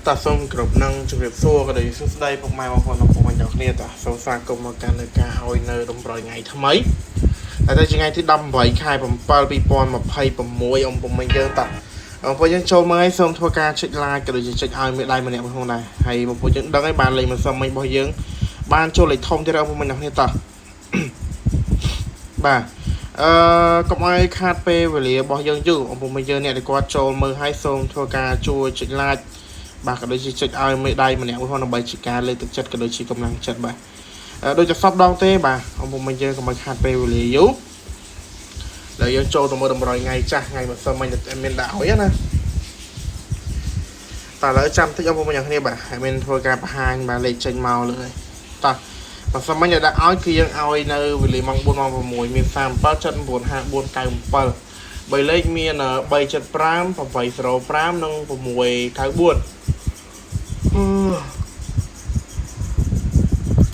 តាសូមគ្រប់នឹងជម្រាបសួរក៏ដូចជាសួស្តីពុកម៉ែបងប្អូននិងពុកម៉ែទាំងគ្នាតាសូមស្វាគមន៍មកកាន់នៅការឲ្យនៅតម្រុយថ្ងៃថ្មីតែទៅជាថ្ងៃទី18ខែ7 2026អំពុំមិញយើងតាបងប្អូនយើងចូលមកឲ្យសូមធ្វើការចុច like ក៏ដូចជាចុចឲ្យមេដៃម្នាក់ផងដែរហើយបងប្អូនយើងដឹងហើយបានលេខមិនសមមិញរបស់យើងបានចូលលេខធំទៀតហើយបងប្អូនទាំងគ្នាតាបាទអឺកុំឲ្យខាតពេលវេលារបស់យើងយូរបងប្អូនយើងអ្នកដែលគាត់ចូលមើលឲ្យសូមធ្វើការជួយចុច like បាទក៏ដូចជាចុចឲ្យមេដៃម្នាក់មួយផងដើម្បីជាការលើកទឹកចិត្តក៏ដូចជាកម្លាំងចិត្តបាទដូចជាសពដងទេបាទអំពុំមិនយើងកុំឲ្យខាតពេលវេលាយូរហើយយើងចូលទៅមើលតម្រុយថ្ងៃចាស់ថ្ងៃម្សិលមិញមានដាក់ឲ្យណាតើឥឡូវចាំតិចអំពុំមិនយ៉ាងគ្នាបាទហើយមានធ្វើការបង្ហាញបាទលេខចេញមកលើហើយតោះម្សិលមិញដែលដាក់ឲ្យគឺយើងឲ្យនៅវេលាម៉ោង4ម៉ោង6មាន37 79 54 97បីលេខមាន375 805និង694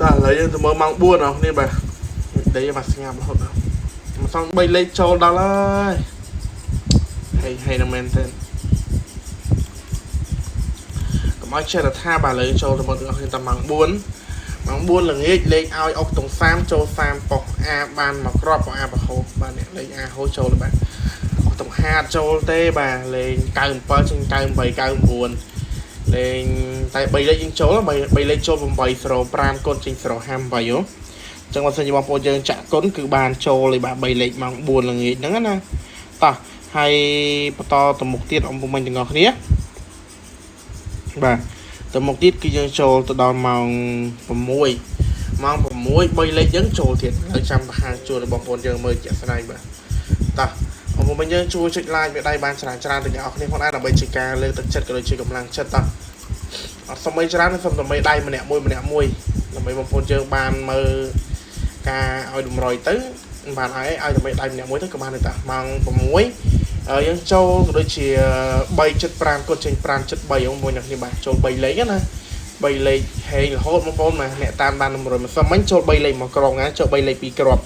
តើឥឡូវយើងទៅមើលម៉ោង4អស់គ្នាបាទដីមកស្ងាប់រហូតដល់មកសង3លេខចូលដល់ហើយហេហេនឹងមែនទេកុំឲ្យចេះតែថាបាទឥឡូវចូលទៅមើលទាំងអស់គ្នាតាមម៉ោង4ម៉ោង4ល្ងាចលេខឲ្យអុកតុង30ចូល30ប៉ុស A បានមកគ្រាប់ប៉ុស A បហូបាទនេះលេខ A ហូចូលទៅបាទអុកតុង50ចូលទេបាទលេខ97ចេញ98 99លេងតែ3លេខយើងចូល3លេខចូល805កូនចេញ058ហ៎អញ្ចឹងបើសិនជាបងប្អូនយើងចាក់គុណគឺបានចូលឯបាទ3លេខម៉ោង4ល្ងាចហ្នឹងណាតោះហើយបន្តទៅមុខទៀតអំពុំមិញទាំងអស់គ្នាបាទទៅមុខទៀតគឺយើងចូលទៅដល់ម៉ោង6ម៉ោង6 3លេខយើងចូលទៀតហើយចាំបង្ហាញជួនរបស់បងប្អូនយើងមើលជាក់ស្ដែងបាទតោះអំពុំមិញយើងជួយចុច like មេដៃបានច្រើនច្រើនទៅអ្នកនរគ្នាផងដែរដើម្បីជាការលើកទឹកចិត្តក៏ដូចជាកម្លាំងចិត្តតោះអត់សុំអីច្រើនសុំតែមេដៃម្នាក់មួយម្នាក់មួយដើម្បីបងប្អូនយើងបានមើលការឲ្យតម្រុយទៅបានហើយឲ្យតែមេដៃម្នាក់មួយទៅក៏បានដែរតាម៉ោង6យើងចូលក៏ដូចជា3.5គាត់ចេញ5.3បងប្អូនអ្នកគ្នាបាទចូល3លេខណា3លេខហេងរហូតបងប្អូនបាទអ្នកតាមបានតម្រុយមកសុំមិញចូល3លេខមកក្រុងណាចូល3លេខ2គ្រាប់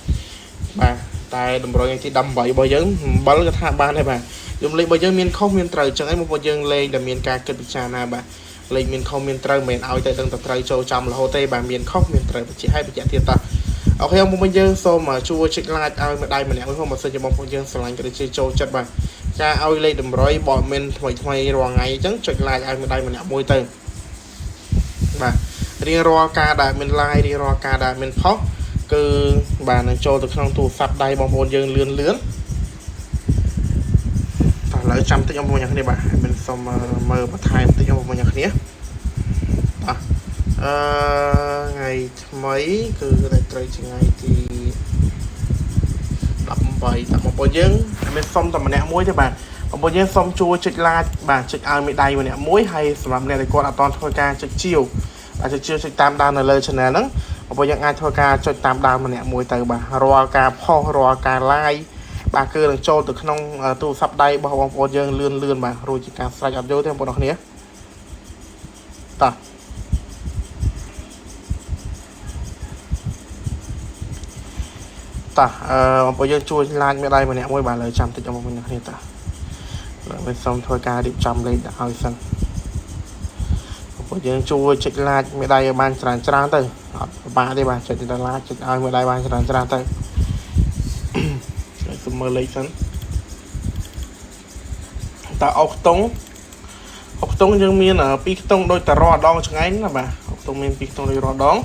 បាទតែតម្រុយថ្ងៃទី18របស់យើងអំបិលក៏ថាបានដែរបាទយំលេខរបស់យើងមានខុសមានត្រូវអញ្ចឹងឯងបងប្អូនយើងលេងដែលមានការគិតពិចារណាបាទលេខមានខុសមានត្រូវមិនមែនឲ្យតែដឹងតែត្រូវចូលចាំរហូតទេបាទមានខុសមានត្រូវបញ្ជាក់ឲ្យបញ្ជាក់ទៀតតោះអូខេបងប្អូនយើងសូមជួយចុច like ឲ្យម្ដាយម្នាក់មួយផងបើសិនជាបងប្អូនយើងស្រឡាញ់ក៏ដូចជាចូលចិត្តបាទការឲ្យលេខតម្រុយបើមានថ្មីថ្មីរាល់ថ្ងៃអញ្ចឹងចុច like ឲ្យម្ដាយម្នាក់មួយទៅបាទរៀងរាល់ការដែលមាន like រៀងរាល់ការដែលមានផុសគឺបាទនឹងចូលទៅក្នុងទូរស័ព្ទដៃបងប្អូនយើងលឿនលឿនតោះឥឡូវចាំតិចបងប្អូនអ្នកគ្នាបាទមានសុំមើលបន្ថែមតិចបងប្អូនអ្នកគ្នាតោះអឺថ្ងៃថ្មីគឺតែត្រូវជាថ្ងៃទី18តើបងប្អូនយើងមានសុំតែម្នាក់មួយទេបាទបងប្អូនយើងសុំជួយចុច like បាទចុចឲ្យមេដៃម្នាក់មួយហើយសម្រាប់អ្នកដែលគាត់អត់តធ្វើការចុចជាវបាទចុចជាវចុចតាមដាននៅលើ channel ហ្នឹងបងប្អូនយើងអាចធ្វើការចុចតាមដានម្នាក់មួយទៅបាទរាល់ការផុសរាល់ការ live បាទគឺនឹងចូលទៅក្នុងទូរស័ព្ទដៃរបស់បងប្អូនយើងលឿនលឿនបាទរួចជាការស្រេចអត់យល់ទេបងប្អូនគ្នាតោះតោះអឺបងប្អូនយើងជួយ like មេដៃម្នាក់មួយបាទលើចាំតិចបងប្អូនគ្នាតោះវិញសូមធ្វើការរៀបចំលេខដាក់ឲ្យសិនបងប្អូនយើងជួយចុច like មេដៃឲ្យបានច្រើនច្រើនទៅអត់ពិបាកទេបាទចុចទៅ like ចុចឲ្យមេដៃបានច្រើនច្រើនទៅសូមមើលលេខសិនតើអុកតុងអុកតុងយើងមាន2ខ្ទង់ដូចតរដងឆ្ងាញ់ណាបាទអុកតុងមាន2ខ្ទង់ដូចរដង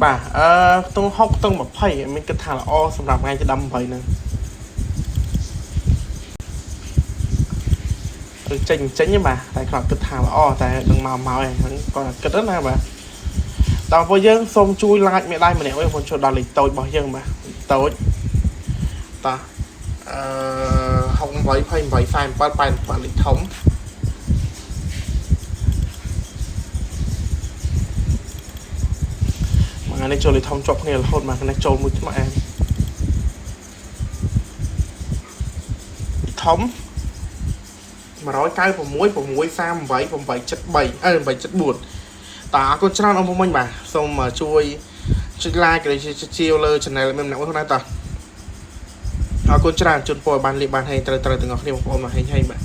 បាទអឺខ្ទង់6ខ្ទង់20មានគិតថាល្អសម្រាប់ថ្ងៃទី18ហ្នឹងឬចេញចេញបាទតែគាត់គិតថាល្អតែនឹងមកមកហ្នឹងគាត់គិតណាបាទតើពួកយើងសូមជួយ like មេដៃម្នាក់វិញបងចូលដល់លេខតូចរបស់យើងបាទតូចតោះអឺ68 28 47 87លេខធំមួយថ្ងៃនេះចូលលេខធំជាប់គ្នារហូតមកនេះចូលមួយថ្មអែមធំ196 638 873អឺ874តើអរគុណច្រើនអង្គមិញបាទសូមជួយចុច like ក៏ដូចជាជាវលើ channel មានម្នាក់មួយផងដែរតោះអរគុណច្រើនជូនពរឲ្យបានលៀបបានហេងត្រូវត្រូវទាំងអស់គ្នាបងប្អូនមកហេងហេងបាទ